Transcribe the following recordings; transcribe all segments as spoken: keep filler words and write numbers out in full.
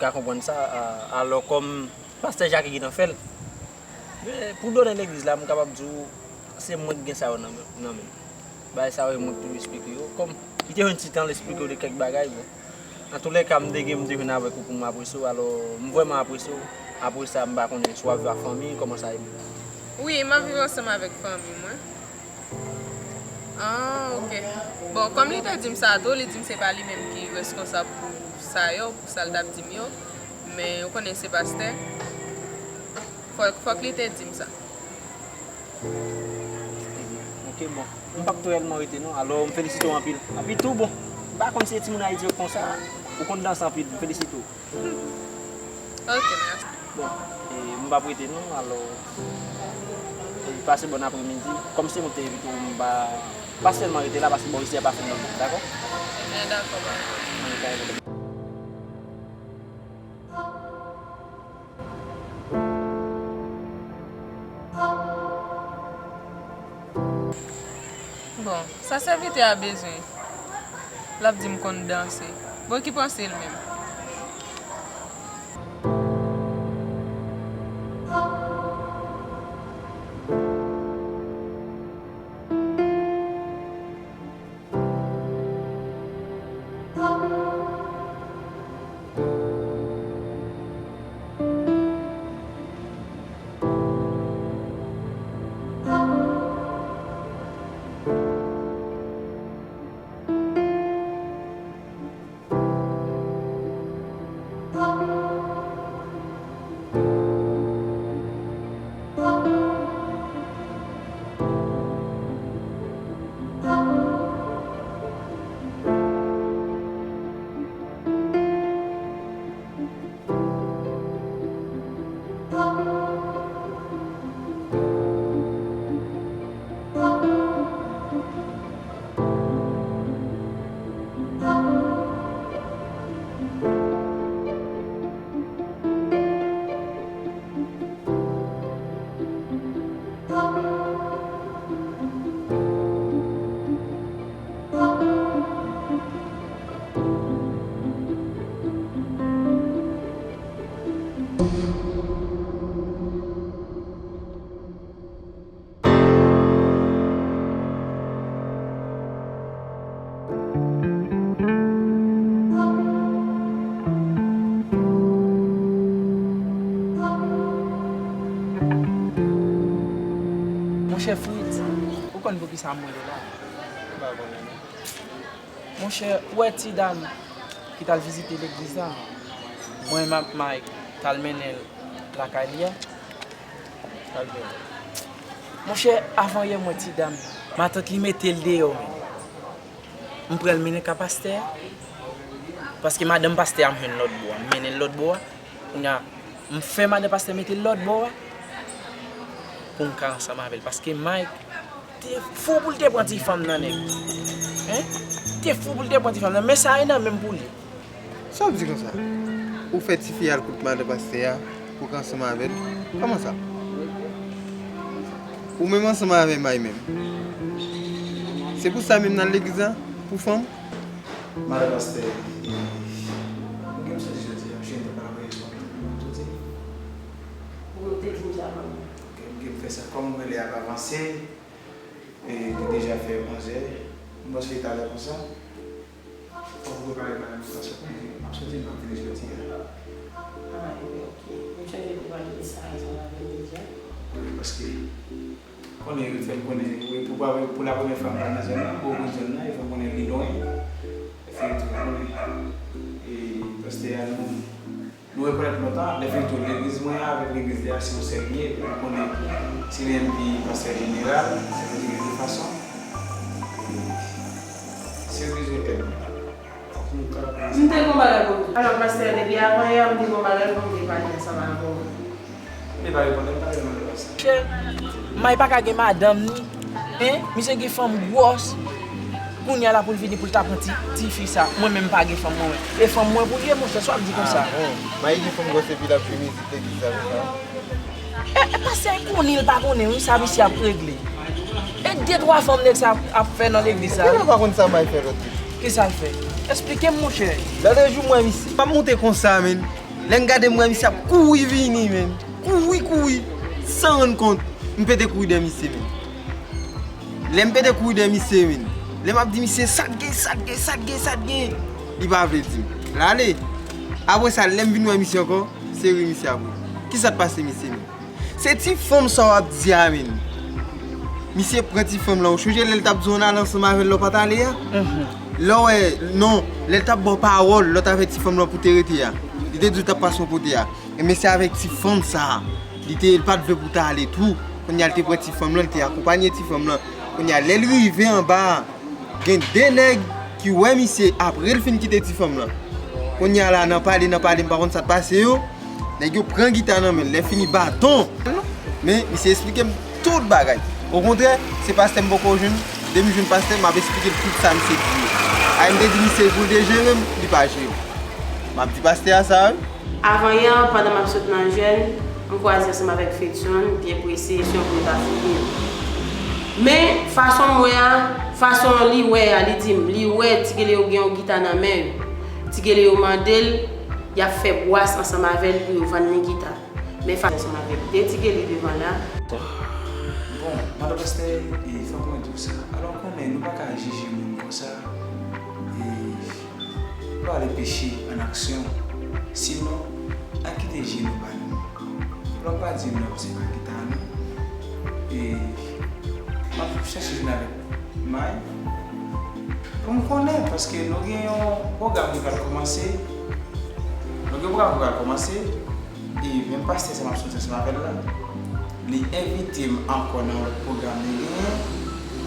Ka konprann sa, a, alò kòm pastè Jacques gentan fè l. Men, pou donnen legliz la, m kapab di w, se mwen ki gen sa yo nan, nan men m. Bagay sa yo, e mwen ki toujou esplike yo. Kòm li te jwenn ti tan, l esplike yo de kèk bagay, bon. Antoulèka, m te gen, m te jwenn avèk ou pou m apresye w, alò, m vrèman apresye w. Apre sa, m pa konnen si w ap viv ak fanmi, kòman sa ye menm? Wi, m ap viv ansanm avèk fanmi mwen. Ah, ok. Bon, kòm li te di m sa tou, li di m se pa li menm ki reskonsab pou sa yo, pou sa l t ap di m yo. Men, ou konnen se pastè. Fòk, fòk li te di m sa. Ok, bon. M p ap twò rèlman rete non. Alò, m felisite w anpil. Epi tou, bon, m pa konn si se timoun Ayiti yo k konsa. Ou konn danse anpil. M felisite w. Ok, mèsi. Bon, e, m p ap rete non, alò, e, pase bòn apremidi. Kòm se mwen ki te envite w, m pa, pa sèlman rete la, paske bò isi a pa fèt nan moun, dakò? Ebyen, dakò, pa gen pwoblèm. Ok, pa gen pwoblèm. Bon, sa sèvitè a bezwen? L ap di m konn danse. Bon, ki panse l menm? Monchè Fritz, ou konn poukisa m rele la? M pa konnen non. Monchè, ou wè ti dam ki t al vizite legliz la? Mwen menm ak Mike t al mennen l lakay li a. Monchè, avan yè m wè ti dam, matant li mete l deyò, men. M pran l mennen ka pastè a. Paske madanm pastè a m jwenn lòt bò a. M mennen l lòt bò a. Kounye a, m fè madanm pastè mete l lòt bò a. Pou m ka ansanm avè l. Paske Mike te fou pou l te pran ti fanm nan nèg. Hein? Te fou pou l te pran ti fanm nan. Men sa e nan men m pou li. Sa w ap di konsa? Ou fè tifi al kot madan pastè a pou w ka ansanm avè l? Kòman sa? Ou menm ansanm avè May menm? Se pou sa menm n al legliz la? Pou fanm? Madan pastè, m gen m soti jodi a, m jwenn papa voye sou mwen, m soti. Ou te di m sa kòman? Ok, m gen m fè sa kòm mwen lè ap avanse. E li deja fè onzè. M panse li talè konsa. Fòk ou prepare bagay nou, paske konnen m ap soti, m ap vini jodi a. Ah, ebyen, ok. M chonje pou pale de sa ansanm avè l deja. Wi, paske konnen yo fè m konnen, wi, pou, pou, pou la premyè fwa m pral nan zòn nan, pou moun zòn nan, yo fè m konnen li lwen. Epi tou, konnen, e, pastè a nou, Nou rekonèt lontan, lè fè tou legliz mwen an avèk legliz li a se yon sèl li ye, epi nou konnen se li menm ki pastè jeneral, se li ki gen tout fason. Se yon bezwen èd. M te gon bagay pou w di. Alò, pastè, depi avan yè, m te gon bagay pou m te pale ansanm avè w. Li pa reponn, li pa reponn, li pa sa. Chè, May pa ka gen madanm ni, hein? Misye gen fanm gwòs. Kounye a la pou l vini pou l ta pran ti, tifi sa. Mwen menm m pa gen fanm mwen, mwen. E fanm mwen pou l ye, monchè, sa w ap di konsa? Ah, bon. May gen fanm gwòs epi l ap jwe mizik legliz la konsa? E, e pastè konnen l pa konnen, wi, sa misye ap regle. E de twa fanm nèg sa ap, ap fè nan legliz sa. Ou pa konn sa May fè lòt jou? Kisa l fè? Esplike m, monchè. Lòt jou m wè misye. Pa monte konsa, menn. Lè m gade, m wè misye ap kouri vini, menm. Kouri, kouri. San rann kont, m pete kouri dèyè misye, menm. Lè m pete kouri dèyè misye, menm. Lè m ap di misye, "Sa k gen, sa k gen, sa k gen, sa k gen?" Li pa vle di m. L ale. Apre sa, lè m vin wè misye ankò, se ri misye ap ri. Kisa k pase misye, menm? Se ti fanm sa w ap di a, menm. Misye pran ti fanm lan. Ou chonje lè l t ap di w ann ale ansanm avè l lè w pa t ale a? Lè w wè, non, lè l t ap ba w pawòl, lè w t avèti fanm lan pou te rete a. Li te di w t ap pase yon kote a. Enben, se avèk ti fanm sa a. Li te, li pa t vle pou w ta ale tou. Kounye a, li te pran ti fanm lan, li te akonpanye ti fanm lan. Kounye a, lè l rive anba a, gen de nèg ki wè misye apre l fin kite ti fanm lan. Kounye a la, nan pale, nan pale, m pa konn sa t pase yo. Nèg yo pran gita nan men l, lè fini baton. Men, misye esplike m tout bagay. Okontrè, se pastè m poko jwenn. Depi m jwenn pastè, m ap esplike l tout sa misye di yo. Ay, m te di misye pou l te jere m, li pa jere m. M ap di pastè a sa, wi. Avan yè, pandan m ap sot nan jèn, m kwaze ansanm avèk Fedson, byen prese, se yon gwo ta fouye. Men, fason m wè a, fason li wè a, li di m, li wè Ti Gele yo gen yon gita nan men yo. Ti Gele yo mande l, y ap fè bwas ansanm avè l pou yo vann li gita. Men fa ansanm avèk de Ti Gele devan la. Bon, madan pastè, e, fòk mwen di w sa. Alò, konnen, nou pa ka jije moun konsa. E, Pale peche an aksyon. Sinon, ann kite je nou ba nou. Lòm pa di non, se pa gita nou. E m ap chèche jwenn avèk May pou m konnen, paske nou gen yon pwogram ki pral kòmanse. Nou gen yon pwogram ki pral kòmanse. E menm pastè sa m ap soti ansanm avè l la, li envite m ankò nan yon lòt pwogram li genyen.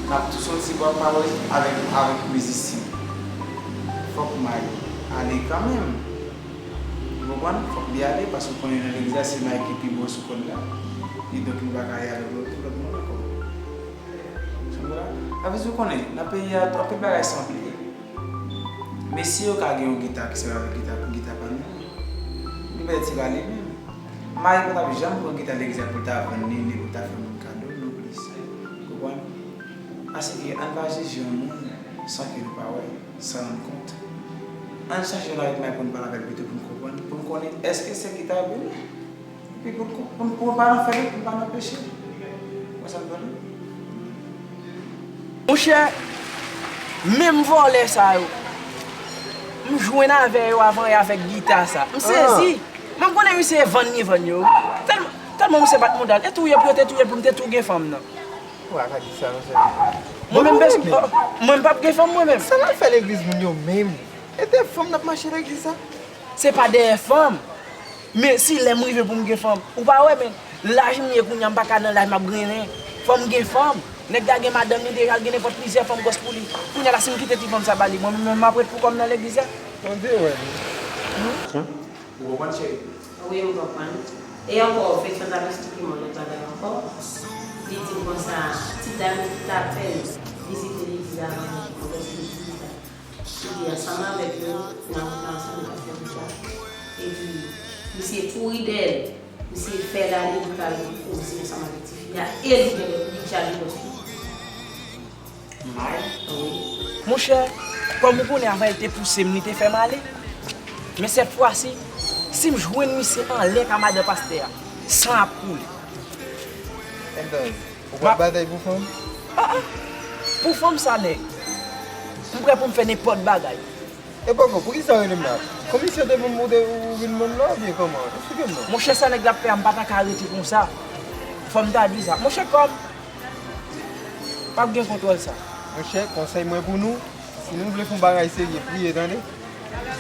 N ap tou soti bò pawòl avèk, avèk mizisyen. Fòk May ale kanmenm. Ou konprann? Fòk li ale, paske w konnen nan legliz la, se May ki pi bon sou kòd la. E donk, nou pa ka ale avèk lòt, lòt moun ankò. Sa vle di, ou konnen, nan peyi a, anpil bagay sanble. Mesye yo ka gen yon gita ki sanble avèk gita, gita pa nou. Nou pèdi ti rale menm. May pa t ap janm pran gita legliz la pou l ta vann li, ni pou l ta fè moun kado, nonplis. Konprann? Asèke ann pa jije yon moun san ke nou pa wè, san rann kont. Ann chache yon lari may pou n pale avè l pito pou n konprann, pou n konnen èske se gita yo pou nou. Epi pou n, pou n, pou n pa nan fè li, pou n pa nan peche. Wè sa m pale? Monchè, menm vòlè sa yo, m jwenn avè yo avan yè avèk gita sa. M sezi. Mwen m konnen misye vann li vann yo. Tèlman, tèlman misye bat mouda l. E touye pou yo te touye l pou m te tou gen fanm nan. Ou pa ka di sa non sèvitè. Mwen menm, mwen menm p ap gen fanm mwen menm. Sa n al fè legliz moun yo menm? E dèyè fanm n ap mache legliz sa? Se pa dèyè fanm. Men si lè m rive pou m gen fanm, ou pa wè, men laj m ye kounye a, m pa ka nan laj m ap grennen. Fò m gen fanm. Nèg la gen madanm li deja, l gen nenpòt plizyè fanm gòs pou li. Kounye a la, si m kite ti fanm sa ba li, mwen menm m ap ret pou kò m nan legliz la. Bondye wè nou. Ou konprann, cheri? Wi, m konprann. E ankò, Fedson t ap esplike m yon lòt bagay ankò. Li di m konsa, ti dam ki t ap fè l vizite legliz la avan, ankò se legliz la. Li te ansanm avèk yo, nan wout la ansanm, yo t ap fè wout la. Epi, misye kouri dèyè l, misye fè l ale, li pral koze ansanm avèk tifi a, e li gen lòt, li deja gen lòt fi. May? Wi. Monchè, kòm ou konnen avan, li te pouse m, li te fè m ale. Men sèt fwa si, si m jwenn misye anlè ka madan pastè a, san ap koule. Enben, ou pral batay pou fanm? Ah, ah. Pou fanm sa, nèg. M prè pou m fè nenpòt bagay. E poko, poukisa w rele m la? Komisyon te pou m ou te ou vin ban m la oubyen kòman? Eksplike m non. Monchè, sa nèg la ap fè a, m pa ta ka rete konsa. Fò m ta di sa. Monchè, kòm p ap gen kontwòl sa. Monchè, konsèy mwen pou nou, si nou vle fè yon bagay serye, priye, tande.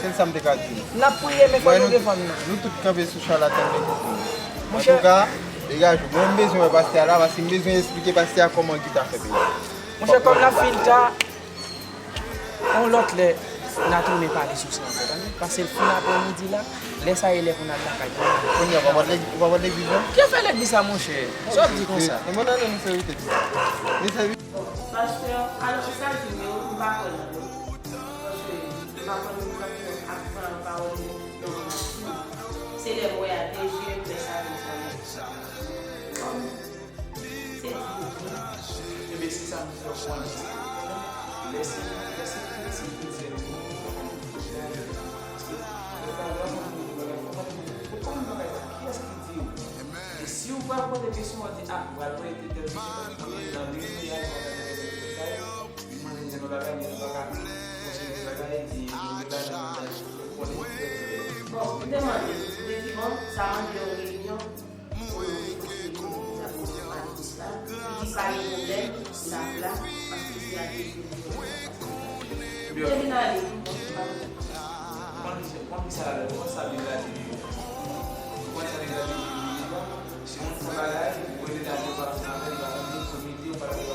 Sèl sa m te ka di nou. N ap priye, men fò nou gen fanm nan. Nou tout kanpe sou chalatan legliz nou. Antouka, degaje w. Mwen, m bezwen wè pastè a la, paske m bezwen esplike pastè a kòman gita fè peye. Monchè, kòm n ap fin ta, yon lòt lè, n a tounen pale sou sa ankò, tande? Pase l fin aprèmidi la, lè sa ye lè pou n al lakay pou n. Kounye a, w pa pral legliz, w pa pral legliz, non? Ki afè legliz sa, monchè? Sa w ap di konsa? E mwen, nan, nan, nou sèvitè di sa. Nou sèvi- Pastè, alò, sa di m yo, m pa kwè nan yo. Paske m pa konn moun k ap pran, ap pran pawòl nan yon moun ap di. Se lè m wè a de je m fè sa, m sa. Kòm se di. Ebyen, se sa m fè w konnen. Lè se, lè se pitit, se pitit, se pitit. Paske lè pa vrèman moun, lè pa vrèman moun. Kòman bagay sa? Kiyès ki di w? E si w pral pote kesyon, w di, "A, m pral pote tèl kesyon, paske nan de minit, a, m pral pote tèl bagay." Mwen menm, se yon bagay, men nou pa ka konsidere bagay, e nou gen bagay nan tèt, konnen ki tèt. Bon, m te mande, m te di, bon, sa mande yon reyinyon pou nou mete nou nan pale plis la, pou ki sa gen pwoblèm, l ap la, paske se a Jezi nou vin. M te vin ale, m konn ki sa Bib la di li yo. Ou konn sa Bib la di li yo? Si moun fè bagay, ou rele l al pale ansanm avè l, li pa konn li, komite, ou pale avè l,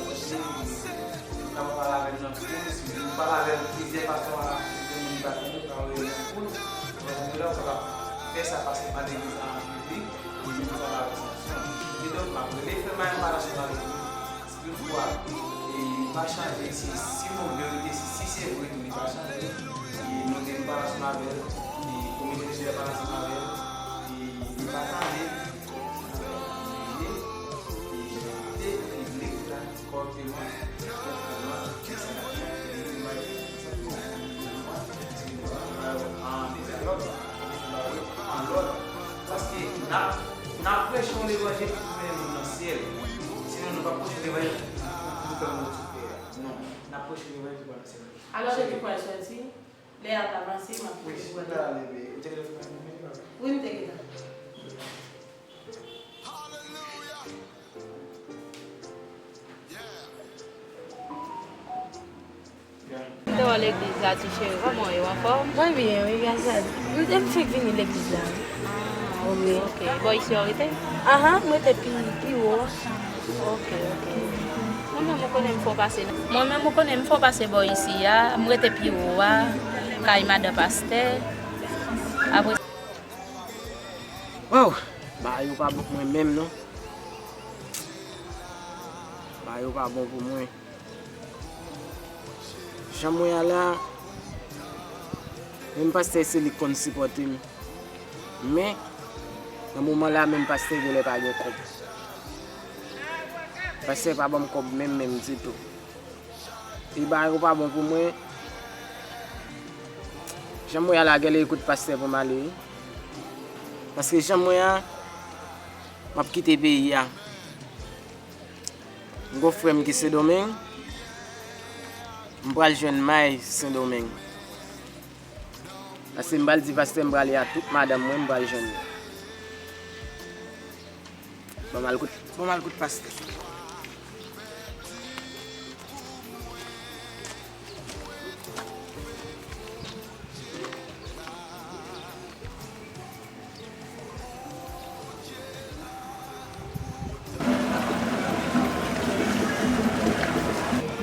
ou ka pale avè l nan foul, si ou pale avè l plizyè fason, a, plizyè moun li pa konnen, ou ka rele l nan foul, ou konprann la, ou kapab fè sa pase pa legliz la an piblik, e nou kapab avè sa ansanm. Kidonk, m ap rele frè m a, m pale ansanm avè l. Si toutfwa, e, li pa chanje, si, si se yon verite, si, si se vre tou, li pa chanje, e, nou te pale ansanm avè l, e, komite misye pale ansanm avè l, e, li pa tande, e, e, te piblik la, kòrektèman, kòrektèman, e, sa k ap fèt, e, li te mal fè. An dezòd, an dezòd, paske n ap, n ap preche yon levanjil pou mennen moun nan syèl. Sinon, nou p ap preche levanjil pou, pou, pou fè moun sou tè a. Non, n ap preche levanjil pou al nan syèl. Alò, je te pral soti, lè a t avanse, m ap Wi, pote si w pral ale, men, ou te gentan fè yon email, non? Wi, m te gentan. Hallelujah. Yeah. M te wè legliz la, ti cheri. Kòman w ye? W anfòm? Mwen byen, wi, gras a Dye. M te fèk vini legliz la. Ah, ok, ok. Bò isi w rete? Ahan, m rete pi, pi wo. Ok, ok. Mwen menm, ou konnen m fè w pase. Mwen menm, ou konnen m fè w pase bò isi a. M rete pi wo a, kay madan pastè. Apre Waw! Bagay yo pa bon pou mwen menm, non. Bagay yo pa bon pou mwen. Jan mwen ye la, menm pastè se li k konn sipòte m. Men, nan moman la, menm pastè genlè pa gen kòb. Pastè pa ban m kòb menm, menm ditou. E bagay yo pa bon pou mwen. Jan mwen ye la, genlè e kot pastè pou m ale, wi. Paske jan mwen ye a, m ap kite peyi a. M gon frè m ki Sendomeng. M pral jwenn may Sendomeng. Paske m pral di pastè m prale a tout madanm mwen, m pral jwenn yo. Ban m al kote, ban m al kote pastè.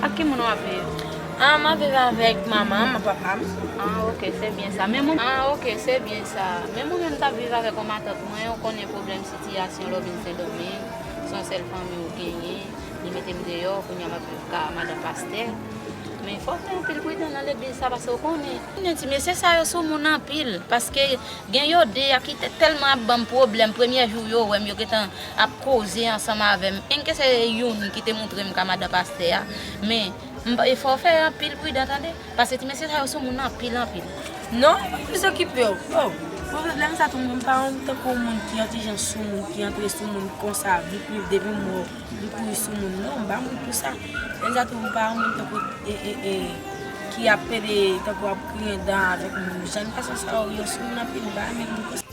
Ak ki moun w ap viv? Ah, m ap viv avèk manman m ak papa m. Ah, ok, se byen sa. Men moun, ah, ok, se byen sa. Men mwen menm, m t ap viv avèk yon matant mwen, ou konnen pwoblèm sitiyasyon lè w vin Sendomeng, se yon sèl fanmi ou genyen, li mete m deyò, kounye a m ap viv ka madan pastè. Men fò w fè anpil pridan nan legliz sa, paske w konnen. Konnen ti mesye sa yo sou moun anpil, paske gen yo de a ki te tèlman ap ban m pwoblèm, premye jou yo wè m, yo gentan ap koze ansanm avè m. Enke se youn ki te montre m ka madan pastè a, men m, e fò w fè anpil pridan, tande. Paske ti mesye sa yo sou moun anpil, anpil. Non, m plis okipe w. Oh, pwoblèm sa tou, mwen m pa wè m tankou yon moun ki yon ti jan sou moun, ki antre sou moun konsa, vit, vit, depi m wè w, m kouri sou moun. Non, m pa moun pou sa. Lè sa tou, m pa wè m tankou, e, e, e, ki ap pede, tankou ap griyen dan avèk moun. Jan gason sa yo, yo sou moun anpil, m pa renmen moun konsa.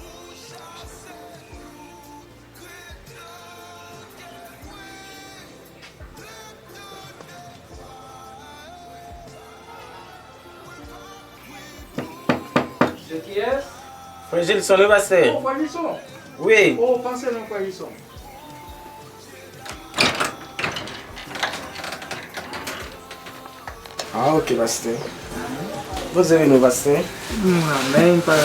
Se kiyès? Frè Gilson, wi, pastè. Oh, frè Gilson. Wi. Oh, pase non, frè Gilson. Ah, ok, pastè. Poze vini, pastè. Mwen menm, pa,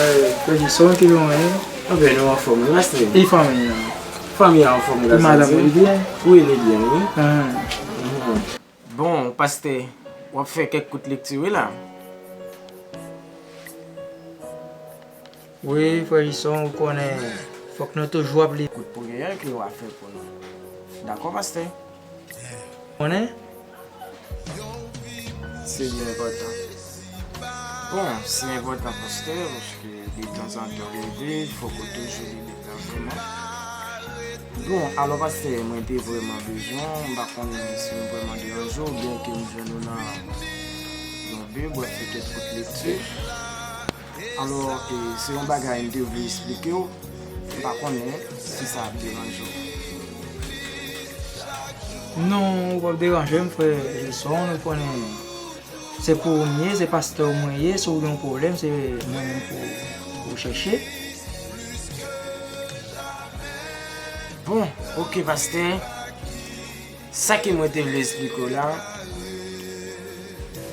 frè Gilson, ki jan w ye? Anben, nou anfòm, wi, pastè. E fanmi an? Fanmi an anfòm, gras a Dye. Madanm ou, li byen? Wi, li byen, wi. Ah. Mhm. Bon, pastè, w ap fè kèk kout lekti, wi, la. Wi, frè Gilson, ou konnen, fòk nou toujou ap li. Kout priyè ke w a fè pou nou. Dakò, pastè? Konnen? Se byen enpòtan. Bon, se enpòtan, pastè, paske detanzantan leve, fòk ou toujou leve vrèman. Bon, alò, pastè, mwen te vrèman bezwen w, m pa konnen si m vrèman deranje w, byenke m jwenn ou nan yon bib, w ap fè kèk kout lekti. Alò, e, se yon bagay m te vle eksplike w, m pa konnen si sa ap deranje w. Non, ou p ap deranje m, frè Jason, ou konnen se pou ou m ye, se pastè w mwen ye, si w gen yon pwoblèm, se mwen menm pou, pou w chèche. Bon, oke, pastè. Sa ke mwen te vle eksplike w la,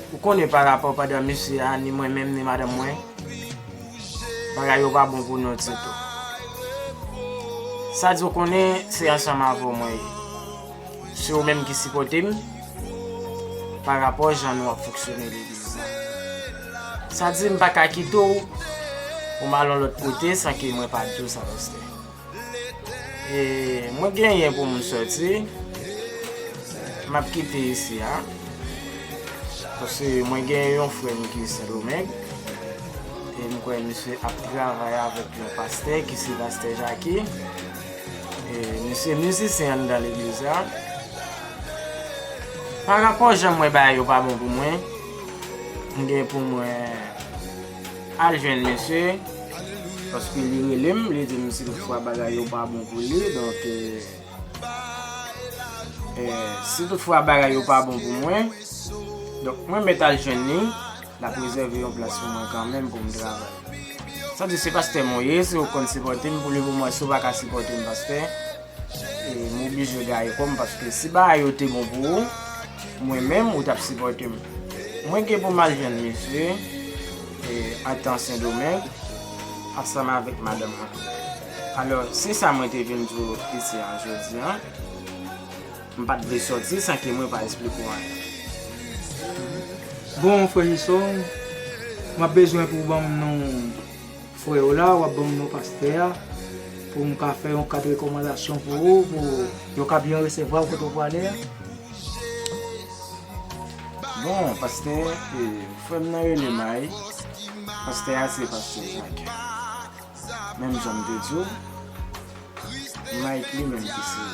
ou konnen pa rapò pandan misye a, ni mwen menm, ni madanm mwen, bagay yo pa bon pou nou ditou. Sa di w konnen se ansanm avè w mwen ye. Se ou menm ki sipòte m pa rapò jan nou ap fonksyone legliz la. Sa di m pa ka kite w pou m al yon lòt kote san ke mwen pa di w sa, pastè. E mwen genyen pou m sòti. M ap kite isi a. Paske mwen gen yon frè m ki Sendomeng. E m kwè misye ap travay avèk yon pastè ki se pastè Jackie. E misye mizisyen anndan legliz la. Pa rapò jan m wè bagay yo pa bon pou mwen, m gen pou mwen al jwenn misye, paske li rele m, li di m si toutfwa bagay yo pa bon pou li, donk, e, e, si toutfwa bagay yo pa bon pou mwen, donk mwen mèt al jwenn li, l ap rezève yon plas pou mwen kanmenm pou m travay. Sa di se pastè mwen ye, si w konn sipòte m, pou li pou mwen, si w pa ka sipòte m, pastè, e, m oblije gaye kò m, paske si bagay yo te bon pou ou, mwen menm, ou t ap sipòte m. Mwen gen pou m al jwenn misye, e, antan Sendomeng, ansanm avèk madanm mwen. Alò, se sa mwen te vin di w isi a jodi a. M pa t vle sòti san ke mwen pa eksplike w anyen. Bon, frè Jason, m ap bezwen pou w ban m non frè w la, w ap ban m non pastè a, pou m ka fè yon kat rekòmandasyon pou ou, pou yo ka byen resevwa w kote w prale a. Bon, pastè, e, frè m nan rele May. Pastè a se pastè Jacques. Menm jan m te di w, Mike li menm ki se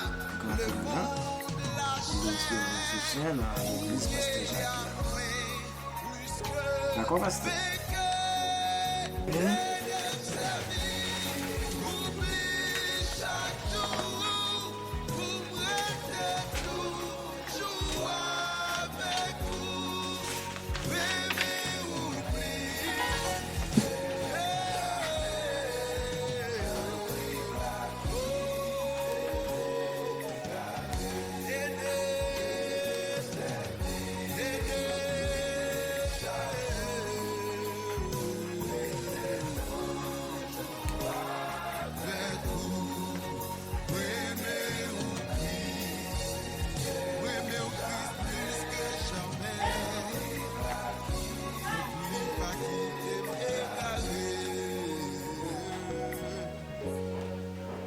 gran frè m nan, li se mizisyen nan legliz pastè Jacques la. Dakò, pastè?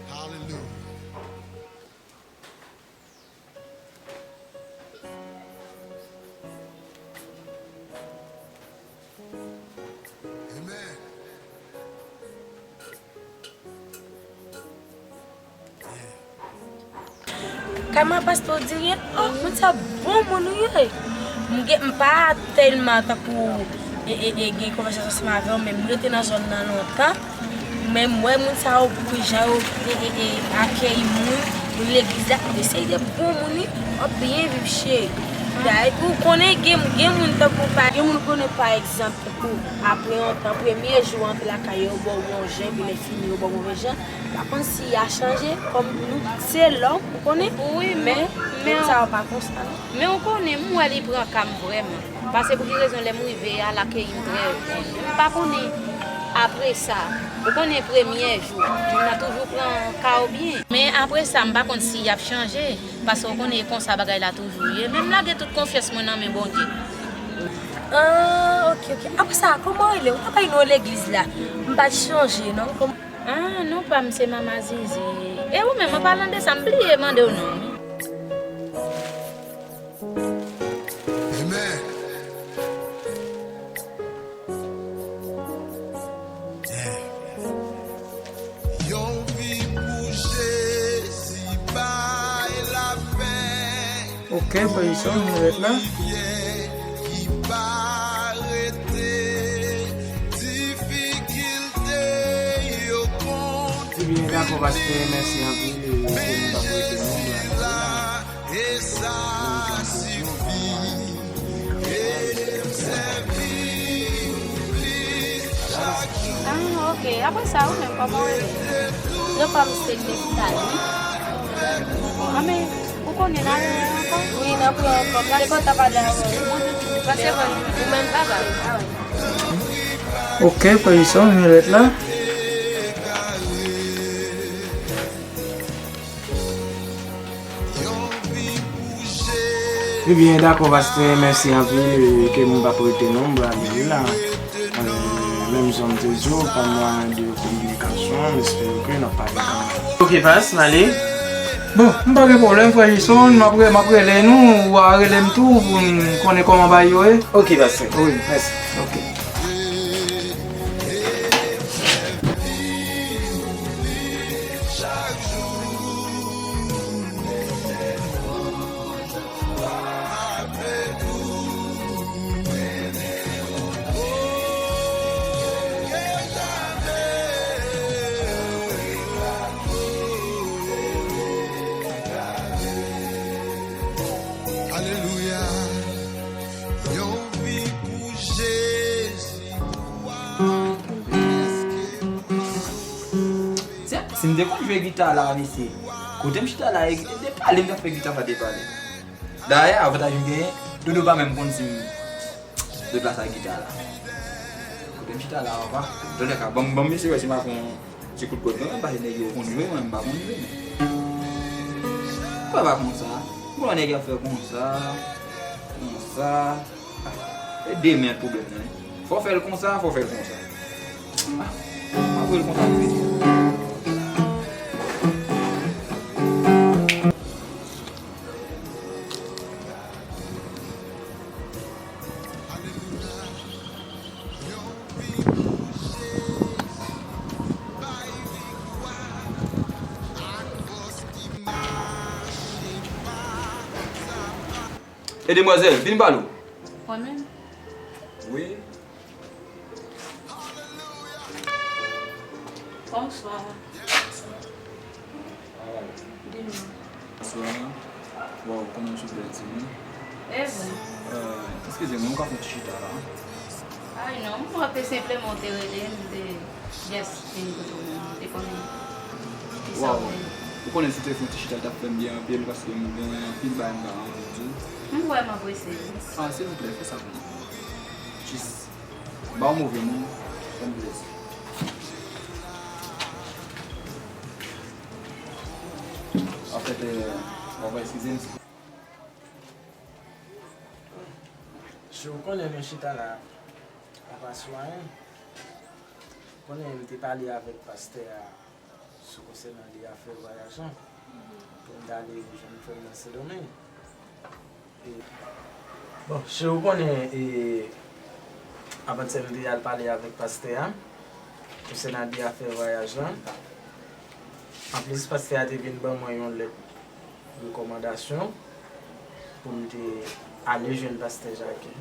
Hallelujah. Amen. Kama pastè w di ryen, oh, moun sa bon moun wi. M gen, m pa tèlman tankou, e, e, e, gen konvèsasyon ansanm avè w, men m rete nan zòn nan lontan. Men m wè moun sa yo, pou jan yo, e, e, e, akeyi moun, moun legliz la, men se de bon moun wi, w ap byen viv cheri. Epi w konnen gen, gen moun tankou pa, gen moun konnen pa egzanp, tankou apre yon tan, premye jou w antre lakay yo, yo ba w bon jan, epi lè fini yo ba w move jan, pa konn si y a chanje, kòm nou se lòm, ou konnen? Wi, men, men moun sa yo pa konsa non. Men ou konnen, m wè li pran ka m vrèman. Paske pou ki rezon lè m rive a, l akeyi m trè byen. M pa konnen apre sa, ou konnen premye jou, moun nan toujou pran ka w byen. Men apre sa, m pa konn si y ap chanje, paske ou konnen e konsa bagay la toujou ye. Men m lage tout konfyans mwen nan men Bondye. Ah, ok, ok. Apre sa, kòman w rele? Ou pa bay non legliz la. M pa t chanje non. Kòm- Ah, non pa m se Mama Zizi. E ou menm, an palan de sa, m bliye mande w non. Amen. Ok, frè Wilson, nou ret la. Ebyen, dakò, pastè, mèsi anpil, e ke nou pa prete non, nou pral ale la. Ah, ok. Apre sa, ou menm, kòman w rele? Yo pa m se Cristal, wi. Ah, men, ou konnen n ale ankò? Wi, n ap wè ankò. Pase kontan pale avè w. Pase bon. Ou menm, babay. Ah, wi. Ok, frè Wilson, nou ret la. Ebyen, dakò, pastè, mèsi anpil, e ke m p ap rete non, m pral ale la. E, menm jan m te di w, pa mwayen de kominikasyon, m espere ke n ap pale kanmenm. Ok, pas, m ale. Bon, m pa gen pwoblèm, frè Wilson, m ap re-, m ap rele nou, ou a rele m tou, pou n konnen kòman bagay yo ye. Ok, pastè. Wi. Mèsi. Ok. Alelouya. Yon vi pou Jezi. Tya, si m te konn jwe gita la, mesye, kote m chita la, e, e depale m t ap fè gita sa depale. Dayè, avantaj m genyen, Dodo pa menm konn si m deplase ak gita la. Kote m chita la, papa. Antouka, ban m, ban m eseye wè si m a fè yon ti kout kòd mwen, paske nèg yo konn jwe, mwen m pa konn jwe. Mwen pa konsa. Mwen nèg ap fè konsa, konsa. E de men pwoblèm nan, wi. Fò fè l konsa, fò fè l konsa. Ah, m ap fè l konsa tou. E demwazèl, vin pale w. Mwen menm? Wi. Bonswa. Bonswa. Bonswa. Waw, konnen w se bèl timoun. E vre? Euh, eskize mwen, ou ka fè yon ti chita la? Ay non, mwen te senpleman te rele, m te just vin kote w menm, m te konnen ki sa w vle. Ou konnen si w te fè yon ti chita, l t ap fè m byen anpil, paske m gen anpil bagay m ta renmen di w. M vrèman prese wi. Ah, silvouplè, fè sa pou mwen. Jis, ba w move moun, fè m plezi. Anfèt, euh, w ap eskize m. Si w konnen nou chita la, apa sou anyen. Konnen m te pale avèk pastè a sou konsènan de afè vwayaj lan, pou m t ale jwenn frè m nan Sendomeng. E, bon, si w konnen, e, avantyè m te al pale avèk pastè a konsènan de afè vwayaj lan. Anplis, pastè a te vin ban mwen yon lèt rekòmandasyon pou m te ale jwenn pastè Jacquet.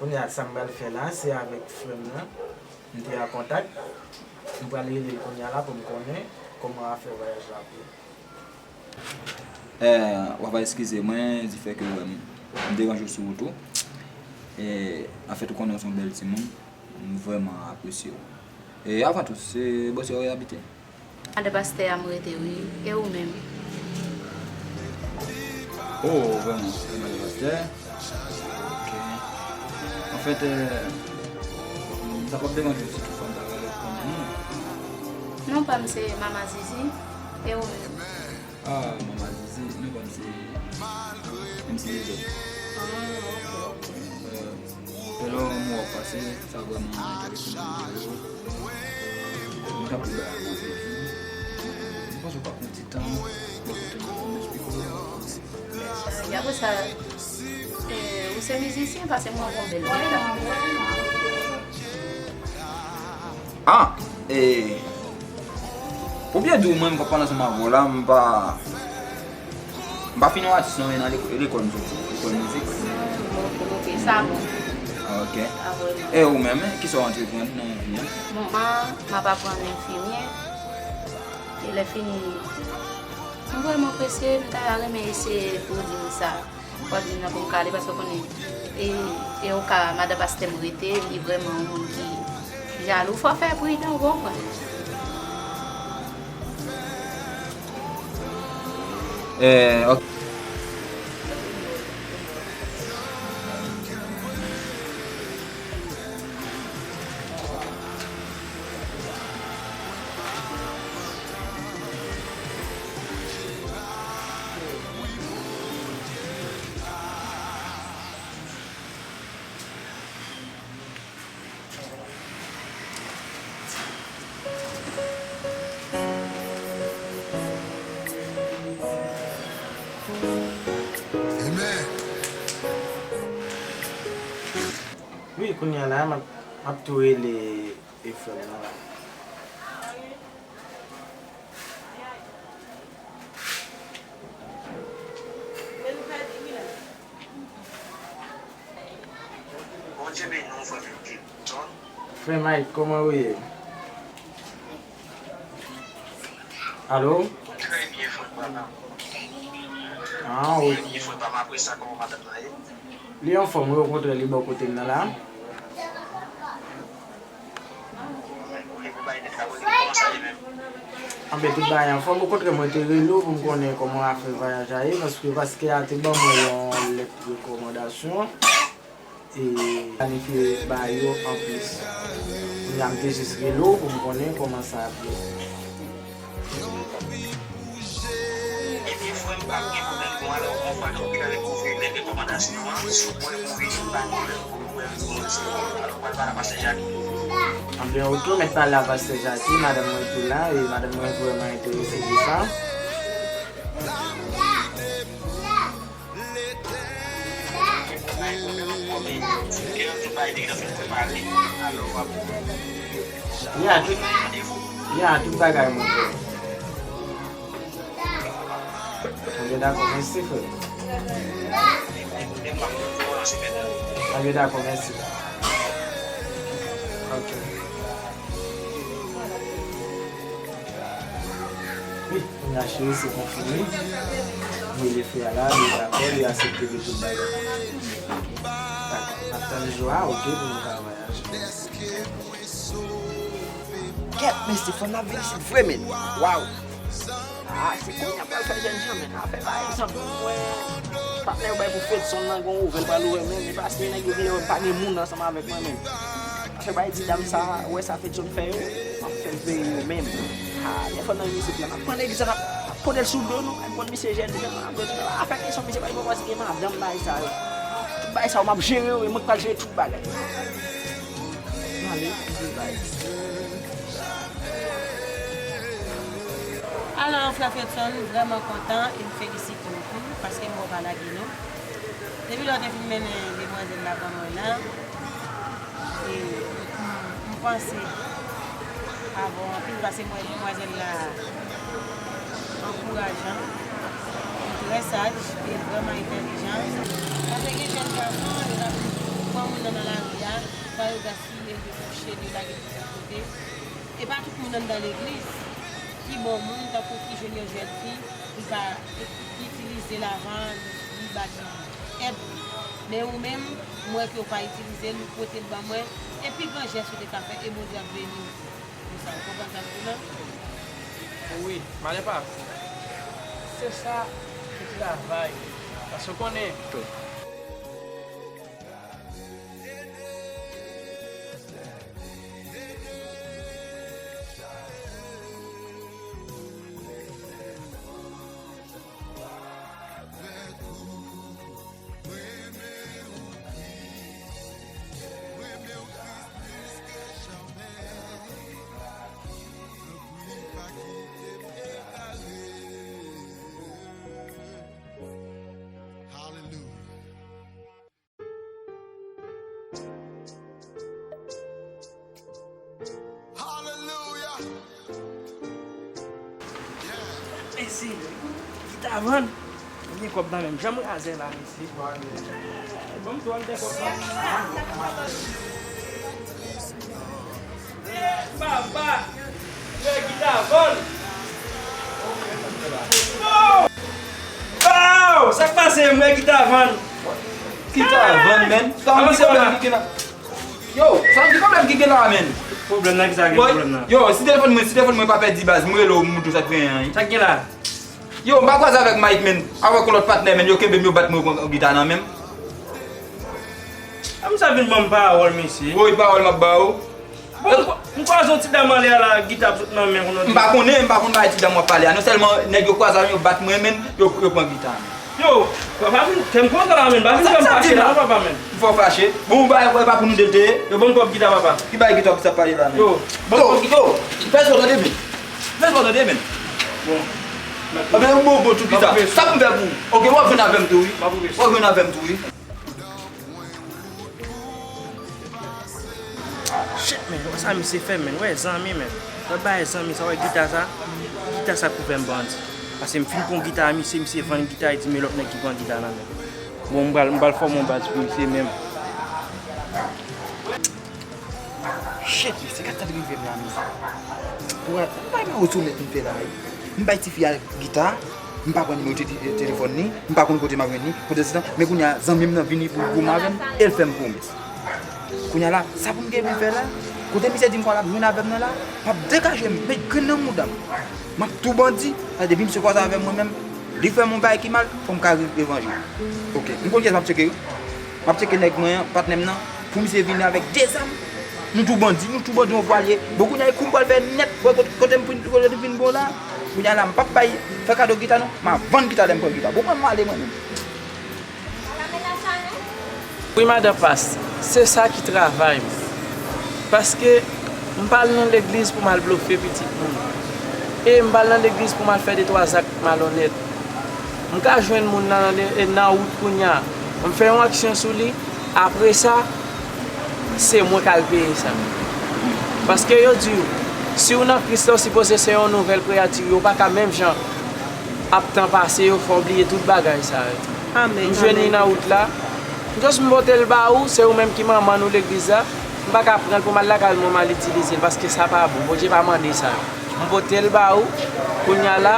Kounye a, sa m pral fè la, se avèk frè m nan, m te an kontak. M pral rele l kounye a la pou m konnen kòman afè vwayaj la ap ye. Eh, w ap eskize mwen, difè ke w wè m, m deranje w sou wout ou. E, anfèt, ou konnen w se yon bèl timoun. M vrèman apresye w. E avan tou, se bò sa w abite? Madan pastè a m rete wi. E ou menm? Oh, vrèman, se madan pastè. Ok. Anfèt, euh, sa p ap deranje w si toutfwa m ta rele w pou konnen non? Non pa m se Mama Zizi. E ou menm? Ah, Mama Zizi, non pa m se M C Lizot. Ah, ok, ok. Euh, Lè w wè w ap pase, sa vrèman enterese m anpil. Mwen t ap vle bay avanse tou. Mwen panse w pa pran ti tan pou w koute m, pou m esplike w. Mèsi. Apre sa, eh, ou se mizisyen, paske mwen wè w gon bèl gita. Ah, eh, pou byen di w, mwen, m p ap pale ansanm avè w la, m pa, M pa fin yon atis non, men nan lek- lekòl m soti, lekòl mizik. Hmm, ok, ok, sa bon. Ok. Sa vrèman. E ou menm, kisa w antreprann nan vi a? Bon, mwen, m ap aprann enfimyè. E lè fini, m vrèman prese, m ta renmen eseye pou di m sa. W ap di m nan pou m ka ale, paske w konnen, e, e o ka madan pastè m rete, li vrèman yon moun ki jalou. Fò w fè pridan, w konprann. Eh, ok. Wi, kounye a la, m ap, m ap tou rele e frè m nan la. Bondye beni w, frè m Clinton. Frè Mike, kòman ou ye? Alo? Trè byen, frè papa. Ah, wi. Trè byen, frè papa, apre sa, kòman madanm nan ye? Li anfòm, wi, okontrè, li bò kote m nan la. Anben, tout bagay anfòm. Okontrè, mwen te rele w pou m konnen kòman afè vwayaj la ye, paske Paskè a te ban mwen yon lèt rekòmandasyon. E planifye ba yo anplis. Kounye a m te jis rele w pou m konnen kòman sa ap ye. Ebyen, frè m, pa gen pwoblèm. Bon, alò, yon fwa ke w fin rekouvri lèt rekòmandasyon an, si w kwè w vini pa gen lè pou w wè yon resevwa, alò, w pral pale a pastè Jackie. Anben, ok, w mèt pale a pastè Jackie, madanm mwen tou la, e madanm mwen vrèman enterese de sa. Ya, tout, ya, tout bagay mwen fè. Anben, dakò, mèsi, frè. Anben, dakò, mèsi. Ok. Wi, kounye a cheri, se konfime. M rele frè a la, li dakò, li aksepte de tout bagay. Dakò, n ap tann jou a, ok, pou nou ka vwayaje. Kèt, mesye, fò n ap vin isit vre, men. Waw! Ah, se kounye a pral fè jènjan, men. Afè pa egzanp, mwen, patnè yo bay pou Fredson nan gon ouvè, l pral ouvè, men, men paske nèg yo genlè wè m pa gen moun ansanm avèk mwen, men. Afè bay ti dam sa, wè sa Fredson fè yo, m ap fè l peye yo menm. Ah, lè fò nan isit la, n ap pran egzanp, n ap pote l sou do nou, n ap pran misye jènjan, n ap pran afè kesyon misye pa gen pwòpòsite madanm bagay sa yo. Tout bagay sa yo, m ap jere yo, e mwen k pral jere tout bagay. Alò, frè Fredson, m vrèman kontan e m felisite w tou, paske m wè w pa lage non. Depi lè w te fin mennen demwazèl la ban mwen la, e m, m panse avè w anpil, paske m wè demwazèl la ankourajan, li trè saj, e vrèman entèlijan. Paske gen jèn gason, yo t ap pran moun nan nan lari a, pa yo gaspiye, yo kouche, yo lage tout sou kote. E pa tout moun anndan legliz ki bon moun, tankou ki jwenn yon jèn fi, li ka itilize l avan li ba li èd. Men ou menm, m wè ke w pa itilize l, ou pote l ban mwen, e pi gran jès ou te ka fè, e Bondye ap beni w pou sa. Ou konprann sa m di w la? Wi, malè pa. Se sa ki travay. Paske w konnen. Hallelujah. Hallelujah. Yeah. Mesye, gita vann. Gen kòb nan men m, janm razè la, mesye. Ban m twa, m te kòb nan. Papa, mwen gita vann. Oh! Oh! Sa k pase, mwen gita vann. Gita vann, men. Sa yon pwoblèm ki gen la. Yo, sa yon pwoblèm ki gen la, men. Pwoblèm nan, ki sa gen pwoblèm nan? Yo, si telefòn mwen, si telefòn mwen pa pèdi baz, mwen rele w, m montre w sa k genyen an. Sa k gen la? Yo, m pa kwaze avèk Mike, men. Avèk yon lòt patnè, men. Yo kenbe m, yo bat mwen, yo pran gita nan men m. A, misye vin ban m pawòl, mesye. Woy, pawòl m ap ba ou. Bon, m kwa-, m kwaze yon ti dam anlè a la, gita ap sot nan men yon lòt. M pa konnen, m pa konn bagay ti dam w ap pale a. Non sèlman nèg yo kwaze avè m, yo bat mwen, men, yo, yo pran gita a. Yo, papa, vin fè m kontan la, men. Pa vin fè m fache la, non, papa, men. M fè w fache. Bon, bagay, bagay pa pou nou de l te ye. Yo, ban m kòb gita, papa. Ki bagay gita w ap pale la, men? Yo, ban m kòb gita. Yo, fè sa w tande, men. Fè sa w tande, men. Bon. Anben, yon bon, bon, tou gita. Sa pou m fè pou ou? Oke, w ap jwenn avè m tou, wi. W ap jwenn avè m tou, wi. Shit, men, wè sa misye fè, men, wè zanmi, men. Wè bay zanmi sa, wè gita sa. Gita sa pou fè m bandi. Paske m fin pran gita a misye, misye vann gita, li di men lòt nèg ki pran gita nan men. Bon, m pral, m pral fòme yon baz pou misye menm. Shit, mesye, gad sa k rive m la, mesye. Pou m bay mawot sou nèt m fè la, wi. M bay tifi a gita, m pa pran nimewo te-, te-, telefòn li, m pa konn kote m ap jwenn li, pandan se tan, men kounye a, zanmi m nan vini pou l goumen avè m, e l fè m pwomès. Kounye a la, sa pou m gen pou m fè la? Kote misye di m fò l ap jwenn avè m nan la, m ap degaje m, met grenn nan mouda m. M ap tou bandi, sa depi misye kwaze avè m mwen menm, li fè m yon bagay ki mal, fò m ka re-, revanj li. Oke, m konn kiyès m ap tcheke, wi. M ap tcheke nèg mwen an, patnè m nan, pou misye vini avèk de zam. Nou tou bandi, nou tou bandi, yon vwalye. Bon, kounye a, e kou m pral fè nèt, wè kote, kote m fin, kote m fin bon la. Kounye a la, m p ap bay, fè kado gita non, m a vann gita lè m pran gita. Bon, mwen, m ale mwen menm. Wi, madan pas, se sa ki travay mwen. Paske m pa al nan legliz pou m al blofe pitit moun. E m pa al nan legliz pou m al fè de twa zak malonèt. M ka jwenn moun nan, nan, nan wout kounye a. M fè yon aksyon sou li. Apre sa, se mwen k al peye sa. Paske yo di w, si w nan Kris la, w sipoze se yon nouvèl kreyati. Yo pa ka menm jan ap tan pase yo, fè w bliye tout bagay sa yo. Amèn, amèn. M jwenn li nan wout la. Just m pote l ba ou, se ou menm ki manman nou legliz la. M pa ka pran l pou m al lakay mwen, m al itilize l, paske sa pa bon. Bondye pa mande sa. M pote l ba ou, kounye a la,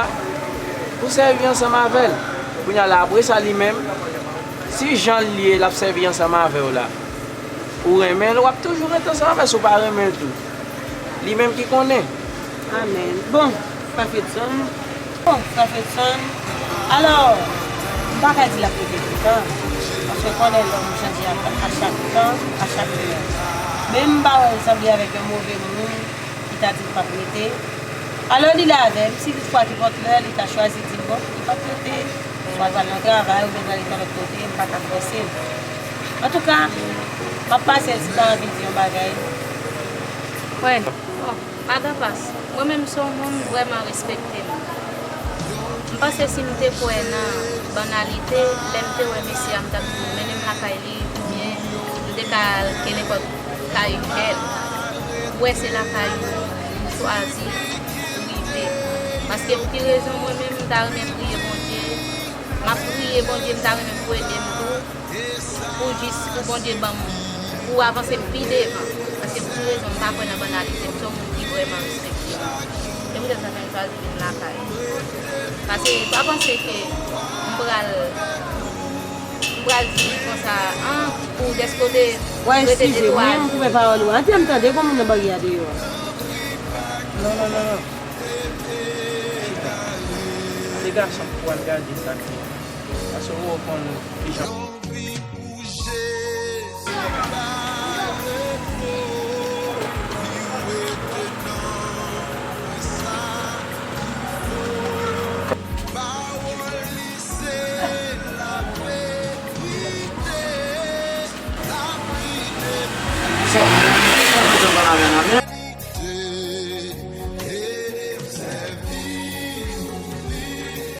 ou sèvi ansanm avè l. Kounye a la, apre sa, li menm, si jan l ye, l ap sèvi ansanm avè w la, ou renmen l, w ap toujou rete ansanm avè l, si w pa renmen l tou. Li menm ki konnen. Amèn. Bon, Frè Fredson. Bon, Frè Fredson. Alò, m pa ka di l ap rete toutan, paske w konnen lòm chanje a, a chak tan, a chak lè. Men m pa wè l sanble avèk yon move moun ki ta di l p ap rete. Alò, li la avè m, si toutfwa kenpòt lè li ta chwazi di m, bon, li p ap rete, swa l pral nan travay oubyen l pral rete yon lòt kote, m pa ka fòse l. Antouka, m ap pase l si l ta anvi di yon bagay. Wè, bon, madan pas, mwen menm se yon moun vrèman respekte m. M panse si m te kwè nan banalite, lè m te wè mesye a, m t ap di, mennen m lakay li, oubyen m te ka al kenenpòt kay bèl. M wè se lakay ou m chwazi pou rive. Paske pou ki rezon mwen menm, m ta renmen priye Bondye. M ap priye Bondye, m ta renmen pou ede m tou. Pou jis, pou Bondye ban m, pou avanse m pi devan. Paske pou tout rezon, m pa kwè nan banalite, m se yon moun ki vrèman respekte. Se poutèt sa fè m chwazi vin lakay. Paske pa panse ke m pral, m pral di konsa, an, pou dèske w te rete de twa jou. Wè, eskize m, wi, m koupe pawòl ou. Antre m tande, gon moun nan baryè a deyò a. Non, non, non, non. Chita. Se gason pou al gade sa k gen. Paske ou konn kijan.